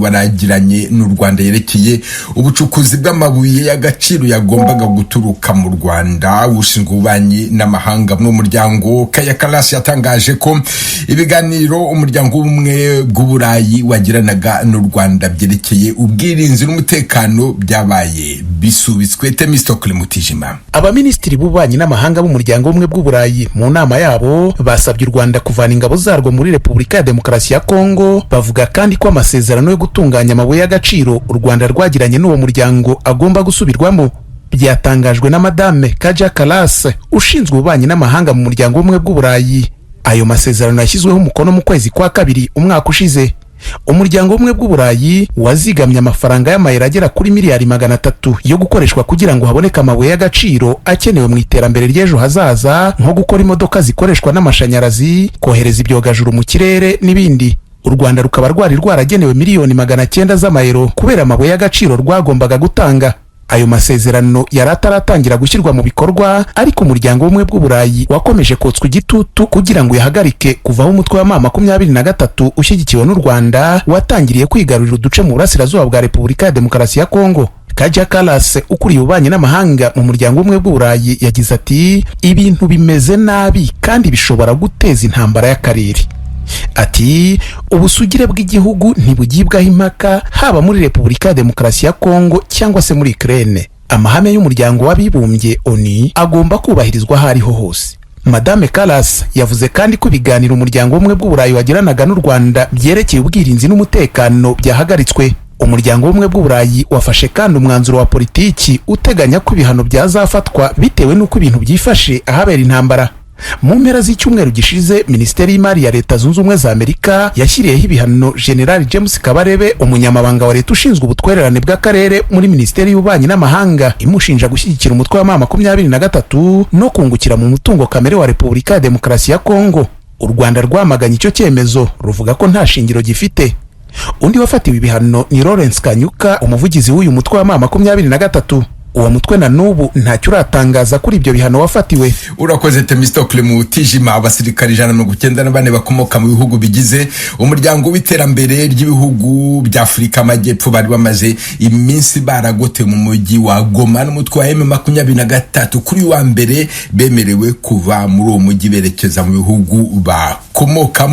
Baragiranye n'u Rwanda yerekeye ubucukuzi bw'amabuye y'agaciro yagombaga guturuka mu Rwanda. Ushinzwe ububanyi n'amahanga mu muryango, Kaja Kallas, yatangaje ko ibiganiro Umuryango w'Ubumwe bw'Uburayi wagiranaga n'u Rwanda byerekeye ubwirinzi n'umutekano byabaye bisubitswe. Temistokle Mutijima. Abaminisitiri b'ububanyi n'amahanga b'Umuryango w'Ubumwe bw'Uburayi mu nama yabo basabye u Rwanda kuvana ingabo zarwo muri Repubulika ya Demokarasi ya Kongo. Bavuga kandi ko amasezerano yo gutunganya amabuye y'agaciro u Rwanda rwagiranye n'uwo muryango agomba gusubirwamo. Byatangajwe na Madame Kaja Kallas, ushinzwe ububanyi n'amahanga mu Muryango w'Ubumwe bw'Uburayi. Ayo masezerano yashyizweho umukono mu kwezi kwa kabiri umwaka ushize. Umuryango w'Ubumwe bw'Uburayi wazigamye amafaranga y'amayero agera kuri miliyari 300 yo gukoreshwa kugira ngo haboneke amabuye y'agaciro akenewe mu iterambere ry'ejo hazaza, nko gukora imodoka zikoreshwa n'amashanyarazi, kohereza ibyogajuru mu kirere n'ibindi. U Rwanda rukaba rwari rwaragenewe miliyoni 900 z'amayero kubera amabuye y'agaciro rwagombaga gutanga. Ayo masezerano yari ataratangira gushyirwa mu bikorwa, ariko Umuryango w'Ubumwe bw'Uburayi wakomeje kotswa igitutu kugira ngo uyahagarike kuva aho umutwe wa M23 ushyigikiwe n'u Rwanda watangiriye kwigarurira uduce mu burasirazuba bwa Repubulika ya Demokarasi ya Kongo. Kaja Kallas, ukuriye ububanyi n'amahanga mu Muryango w'Ubumwe bw'Uburayi, yagize ati: "Ibintu bimeze nabi kandi bishobora guteza intambara y'akarere." Ati: "Ubusugire bw'igihugu ntibugibwaho impaka, haba muri Repubulika ya Demokarasi ya Kongo cyangwa se muri Ukraine. Amahame y'Umuryango w'Abibumbye, ONU, agomba kubahirizwa aho ariho hose." Madame Kallas yavuze kandi ko ibiganiro Umuryango w'Ubumwe bw'Uburayi wagiranaga n'u Rwanda byerekeye ubwirinzi n'umutekano byahagaritswe. Umuryango w'Ubumwe bw'Uburayi wafashe kandi umwanzuro wa politiki uteganya ko ibihano byazafatwa bitewe n'uko ibintu byifashe ahabera intambara. Mu mpera z'icyumweru gishize, Minisiteri y'Imari ya Leta Zunze Ubumwe za Amerika yashyiriyeho ibihano General James Kabarebe, umunyamabanga wa leta ushinzwe ubutwererane bw'akarere muri Minisiteri y'Ububanyi n'Amahanga, imushinja gushyigikira umutwe wa M23 no kungukira mu mutungo kamere wa Repubulika ya Demokarasi ya Kongo. U Rwanda rwamaganye icyo cyemezo, ruvuga ko nta shingiro gifite. Undi wafatiwe ibihano ni Lawrence Kanyuka, umuvugizi w'uyu mutwe wa M23. Uwo mutwe na n'ubu ntacyo uratangaza kuri ibyo bihano wafatiwe. Urakoze, Temistokle Mutijima. Abasirikare 194 bakomoka mu bihugu bigize Umuryango w'Iterambere ry'Ibihugu bya Afurika Amajyepfo bari bamaze iminsi baragote mu mujyi wa Goma n'umutwe wa M23, kuri wa mbere bemerewe kuva muri uwo mujyi berekeza mu bihugu bakomokamo.